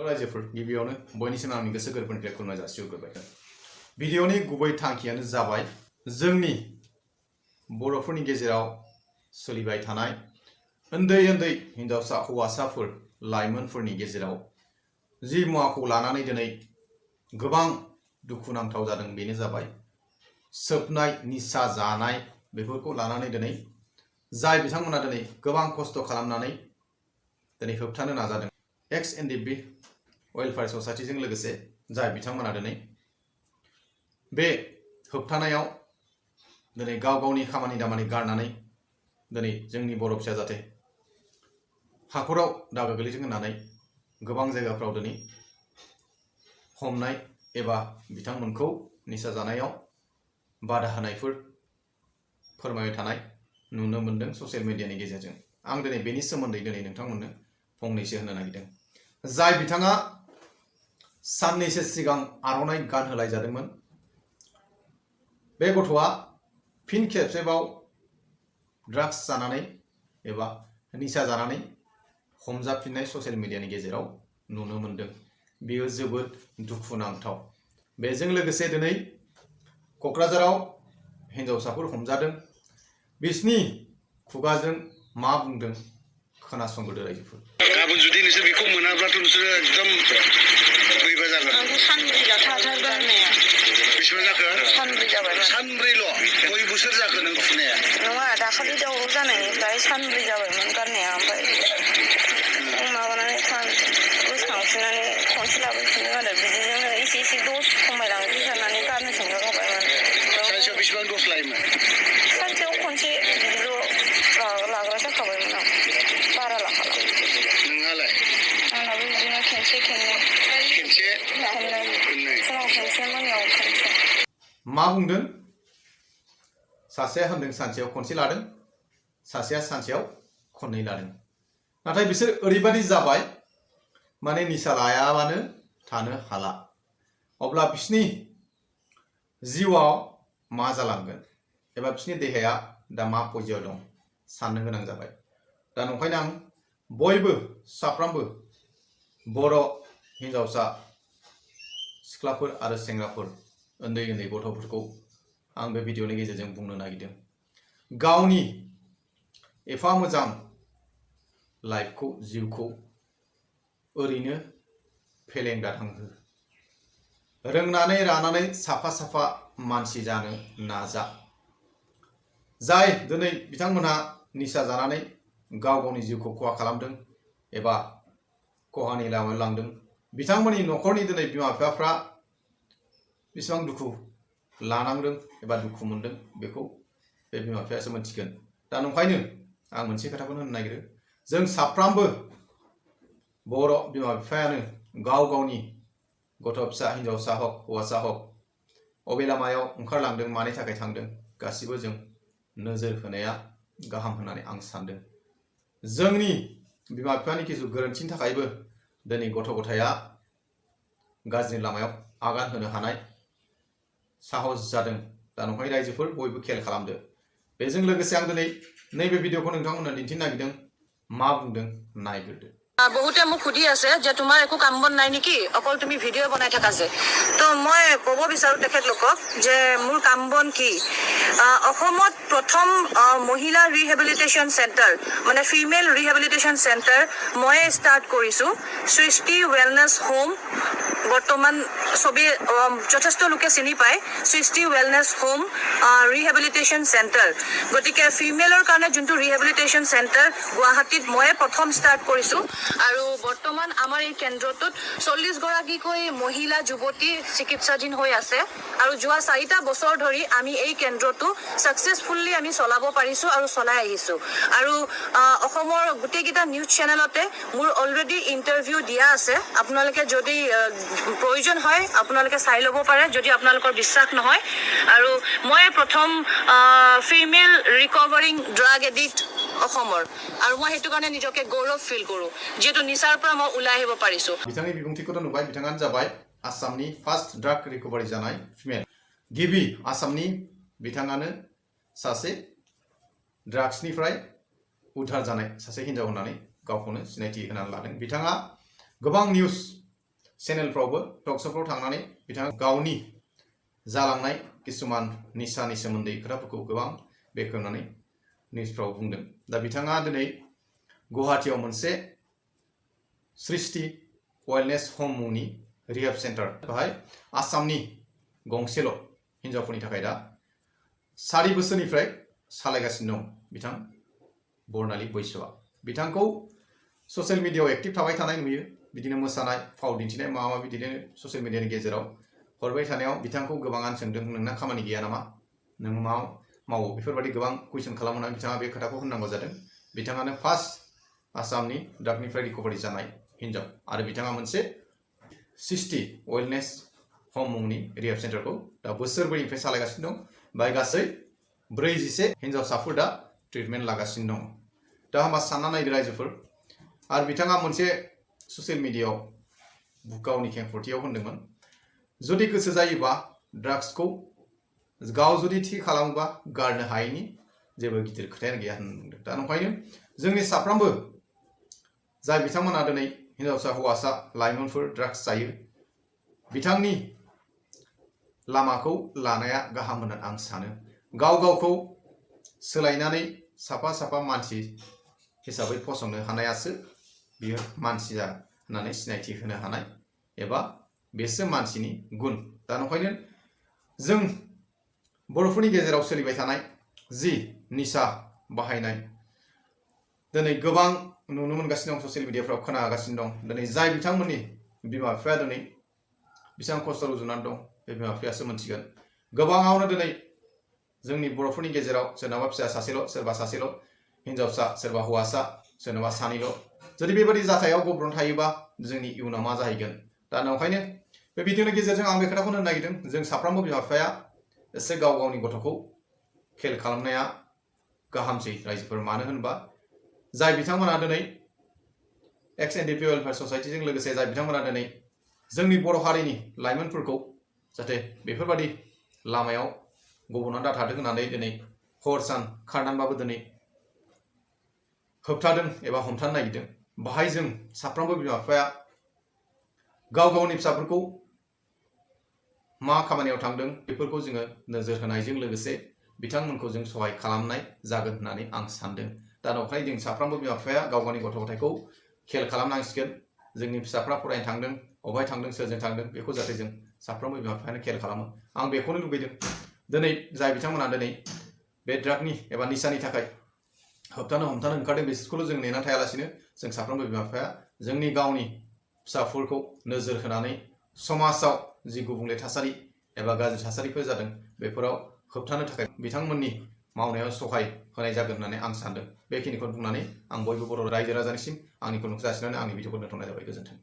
रायजोफोर गिबियावनो बयनिसिम आंनि गोसो गोरबोनिफ्राय खुलुमनाय जासिहरग्रोबाय। भिडिअनि गुबै थांखियानो जाबाय जोंनि बर'फोरनि गेजेराव सोलिबाय थानाय उन्दै उन्दै हिनजावसा हौवासाफोर लाइमोनफोरनि गेजेराव जि मुवाखौ लानानै दिनै गोबां दुखुनांथाव जादों बेनो जाबाय सोबनाय निसा जानाय बेफोरखौ लानानै दिनै जाय बिथांमोना दिनै गोबां खस्थ' खालामनानै दिनै होबथानो नाजादों एक्स एनडिपि वेलफेयार ससाइटिजों लोगोसे जाय बिथांमोना दिनै बे होबथानायाव दिनै गाव गावनि खामानि दामानि गारनानै दिनै जोंनि बर' फिसा जाथे हाखराव दागो गोलैथों होननानै गोबां जायगाफ्राव दिनै हमनाय एबा बिथांमोनखौ निसा जानायाव बादा होनायफोर फोरमायबाय थानाय नुनो मोनदों ससियेल मिडियानि गेजेरजों। आं दिनै बेनि सोमोन्दै दिनै नोंथांमोननो फंनैसो होनो नागिरदों। जाय बिथाङा साननैसो सिगां आर'नाइ गानहोलाय जादोंमोन बे गथ'आ फिन खेबसेबाव ड्राग्स जानानै एबा निसा जानानै हमजाफिननाय ससियेल मिडियानि गेजेराव नुनो मोनदों। बेयो जोबोद दुखुनांथाव। बेजों लोगोसे दिनै क'क्राझाराव हिनजावसाफोर हमजादों। बिसनि खुगाजों मा बुंदों खोनासंग्रोदो रायजोफोर। गाबोन जुदि नोंसोर बेखौ मोनाब्लाथ' नोंसोरो एकदम बोरैबा जागोन। सानब्रै जाथारदों होननाया। बेसेबां जाखो? सानब्रै जाबाय। सानब्रैल'? कय बोसोर जाखो नों फुनाया? नङा दाखालि दावराव जानायनिफ्राय सानब्रै जाबायमोन गारनाया। ओमफ्राय माबानानै बोखांफिननानै खनसे लाबोफिनदों आरो बिदिजोंनो एसे एसे दस खमायलांसै साननानै गारनो सोंहरबायमोन। सानसेयाव बेसेबां दस लायोमोन? सानसेयाव खनसे बिदिल' लाग्रा जाखाबायमोन आं। बारा लाखाला। नोंहालाय? आंनाबो बिदिनो खेनसे खेननै। खेनसे? खेननै। फुङाव खेनसे मोनायाव खेनसे। मा बुंदों? सासेया होनदों सानसेयाव खनसे लादों, सासेया सानसेयाव खननै लादों। नाथाय बिसोर ओरैबादि जाबाय माने निसा लायाबानो थानो हाला। अब्ला बिसनि जिउआव मा जालांगोन एबा बिसनि देहाया दा मा पजियाव दं साननो गोनां जाबाय। दा नंखायनो आं बयबो साफ्रोमबो बर' हिनजावसा सिख्लाफोर आरो सेंग्राफोर उन्दै उन्दै गथ'फोरखौ आं बे भिडिअनि गेजेरजों बुंनो नागिरदों। गावनि एफा मोजां लाइफखौ जिउखौ ओरैनो फेलें दाथांहो। रोंनानै रानानै साफा साफा मानसि जानो नाजा। जाय दिनै बिथांमोनहा निसा जानानै गाव गावनि जिउखौ खहा खालामदों एबा खहानि लामायाव लांदों बिथांमोननि न'खरनि दिनै बिमा बिफाफ्रा बेसेबां दुखु लानांदों एबा दुखु मोनदों बेखौ बे बिमा बिफायासो मोनथिगोन। दा नंखायनो आं मोनसे खोथाखौनो होननो नागिरो जों साफ्रोमबो बर' बिमा बिफायानो गाव गावनि गथ' फिसा हिनजावसा हक हौवासा हक अबे लामायाव ओंखारलांदों मानि थाखाय थांदों गासिबो जों नोजोर होनाया गाहाम होननानै आं सानदों। जोंनि बिमा बिफानि किसु गोरोन्थिनि थाखायबो दिनै गथ' गथाया गाज्रि लामायाव आगान होनो हानाय साहस जादों। दा नंखाय रायजोफोर बयबो खेल खालामदो। बेजों लोगोसे आं दिनै नैबे भिडिअखौ नोंथांमोननो दिन्थिनो नागिरदों मा बुंदों नायग्रोदो। বহুতে মোক সুধি আছে যে তোমাৰ একো কাম বন নাই নেকি, অকল তুমি ভিডিঅ' বনাই থাকা যে। তো মই ক'ব বিচাৰোঁ তেখেতলোকক যে মোৰ কাম বন কি। অসমত প্ৰথম মহিলা ৰিহেবিলিটেশ্যন চেণ্টাৰ মানে ফিমেল ৰিহেবিলিটেশ্যন চেণ্টাৰ ময়ে ষ্টাৰ্ট কৰিছোঁ। সৃষ্টি ৱেলনেছ হোম বৰ্তমান চবেই যথেষ্ট লোকে চিনি পায়। সৃষ্টি ৱেলনেছ হোম ৰিহেবিলিটেশ্যন চেণ্টাৰ। গতিকে ফিমেলৰ কাৰণে যোনটো ৰিহেবিলিটেশ্যন চেণ্টাৰ গুৱাহাটীত ময়ে প্ৰথম ষ্টাৰ্ট কৰিছোঁ। আৰু বৰ্তমান আমাৰ এই কেন্দ্ৰটোত 40 গৰাকীকৈ মহিলা যুৱতী চিকিৎসাধীন হৈ আছে। আৰু যোৱা 4টা বছৰ ধৰি আমি এই কেন্দ্ৰটো ছাকচেছফুলি আমি চলাব পাৰিছোঁ আৰু চলাই আহিছোঁ। আৰু অসমৰ গোটেইকেইটা নিউজ চেনেলতে মোৰ অলৰেডি ইণ্টাৰভিউ দিয়া আছে। আপোনালোকে যদি প্ৰয়োজন হয় আপোনালোকে চাই ল'ব পাৰে যদি আপোনালোকৰ বিশ্বাস নহয়। আৰু মই প্ৰথম ফিমেল ৰিকভাৰিং ড্ৰাগ এডিক্ট অসমৰ। আৰু মই সেইটো কাৰণে নিজকে গৌৰৱ ফিল কৰোঁ যেহেতু নিচাৰ পৰা মই ওলাই আহিব পাৰিছোঁ। बिथांनि बिबुंथिखौथ' नुबाय। बिथाङानो जाबाय आसामनि फार्स्ट ड्राग रिकभारि जानाय फिमेल। गिबि आसामनि बिथाङानो सासे ड्राग्सनिफ्राय उद्धार जानाय सासे हिनजाव होननानै गावखौनो सिनायथि होनानै लादों। बिथाङा गोबां निउज चेनेलफ्रावबो टक श'फ्राव थांनानै बिथाङा गावनि जालांनाय किसुमान निसानि सोमोन्दै खोथाफोरखौ गोबां बेखेवनानै निउसफ्राव बुंदों। दा बिथाङा दिनै गुवाहाटीयाव मोनसे सृष्टि वेलनेस हम मुंनि रिहेब सेन्टार बेवहाय आसामनि गंसेल' हिन्जावफोरनि थाखाय दा 4 बोसोरनिफ्राय सालायगासिनो दं बिथां बर्नाली बैसोआ। बिथांखौ ससियेल मिडियायाव एक्टिभ थाबाय थानाय नुयो, बिदिनो मोसानाय फाव दिन्थिनाय माबा माबि बिदिनो ससियेल मिडियानि गेजेराव हरबाय थानायाव बिथांखौ गोबाङानो सोंदों नोंना खामानि गैया नामा, नों मा मावो, बेफोरबायदि गोबां कुइसन खालामनानै बिथाङा बे खोथाखौ होननांगौ जादों। बिथाङानो फार्स्ट आसामनि ड्रागनिफ्राय रिकभारि जानाय हिन्जाव आरो बिथाङा मोनसे सृष्टि वेलनेस हम मुंनि रिहेब सेन्टारखौ दा बोसोरब्रैनिफ्राय सालायगासिनो दं। बाय गासै 41 हिन्जावसाफोर दा ट्रिटमेन्ट लागासिनो दं। दा होमबा सानना नायदो रायजोफोर। आरो बिथाङा मोनसे ससियेल मिडियायाव गावनि खेंफोरथियाव होनदोंमोन जुदि गोसो जायोबा ड्राग्सखौ गाव जुदि थि खालामोबा गारनो हायैनि जेबो गिदिर खोथायानो गैया होनना बुंदों। दा ओंखायनो जोंनि साफ्रोमबो जाय बिथांमोना दिनै हिन्जावसा हौवासा लाइमोनफोर ड्राग्स जायो बिथांनि लामाखौ लानाया गाहाम होननानै आं सानो। गाव गावखौ सोलायनानै साफा मानसि हिसाबै फसंनो हानायासो बियो मानसि होननानै सिनायथि होनो हानाय एबा बेसो मानसिनि गुन। दा ओंखायनो जों बर'फोरनि गेजेराव सोलिबाय थानाय जि निसा बाहायनाय दिनै गोबां नुनो मोनगासिनो दं, ससियेल मिडियाफ्राव खोनागासिनो दं। दिनै जाय बिथांमोननि बिमा बिफाया दिनै बेसेबां खस्थ' रुजुनानै दं बे बिमा बिफायासो मोनथिगोन। गोबाङावनो दिनै जोंनि बर'फोरनि गेजेराव सोरनाबा फिसा सासेल' सोरबा सासेल' हिन्जावसा सोरबा हौवासा सोरनाबा सानैल'। जुदि बेबायदि जाथायाव गब्र'ना थायोबा जोंनि इयुनाव मा जाहैगोन। दा ओंखायनो बे भिडिअनि गेजेरजों आं बे खोथाखौनो होननो नागिरदों जों साफ्रोमबो बिमा बिफाया एसे गाव गावनि गथ'खौ खेल खालामनाया गाहामसै रायजोफोर। मानो होनबा जाय बिथांमोना दिनै एक्स एनडिपि वेलफेयार ससाइटिजों लोगोसे जाय बिथांमोना दिनै जोंनि बर' हारिनि लाइमोनफोरखौ जाहाथे बेफोरबायदि लामायाव गब'नानै दाथाथों होननानै दिनै हर सान खारनानैबाबो दिनै होबथादों एबा हमथानो नागिरदों। बाहाय जों साफ्रोमबो बिमा बिफाया गाव गावनि फिसाफोरखौ मा खामानियाव थांदों बेफोरखौ जोङो नोजोर होनायजों लोगोसे बिथांमोनखौ जों सहाय खालामनाय जागोन होननानै आं सानदों। दा ओंखायनो जों साफ्रोमबो बिमा बिफाया गाव गावनि गथ' गथायखौ खेल खालामनांसिगोन। जोंनि फिसाफ्रा फरायनो थांदों, अबेहाय थांदों, सोरजों थांदों बेखौ जाहाथे जों साफ्रोमबो बिमा बिफायानो खेल खालामो। आं बेखौनो लुबैदों दिनै जाय बिथांमोना दिनै बे ड्रागनि एबा निसानि थाखाय हमथानो ओंखारदों बिसोरखौल' जों नेना थायालासिनो जों साफ्रोमबो बिमा बिफाया जोंनि गावनि फिसाफोरखौ नोजोर होनानै समाजाव जि गुबुंले थासारि एबा गाज्रि थासारिफोर जादों बेफोराव होबथानो थाखाय बिथांमोननि मावनायाव सहाय होनाय जागोन होननानै आं सानदों। बेखिनिखौ बुंनानै आं बयबो बर' रायजो राजानिसिम आंनि खुलुमनायखौ जासिनानै आंनि भिडिअखौ दोनथ'नाय जाबाय। गोजोन्थों।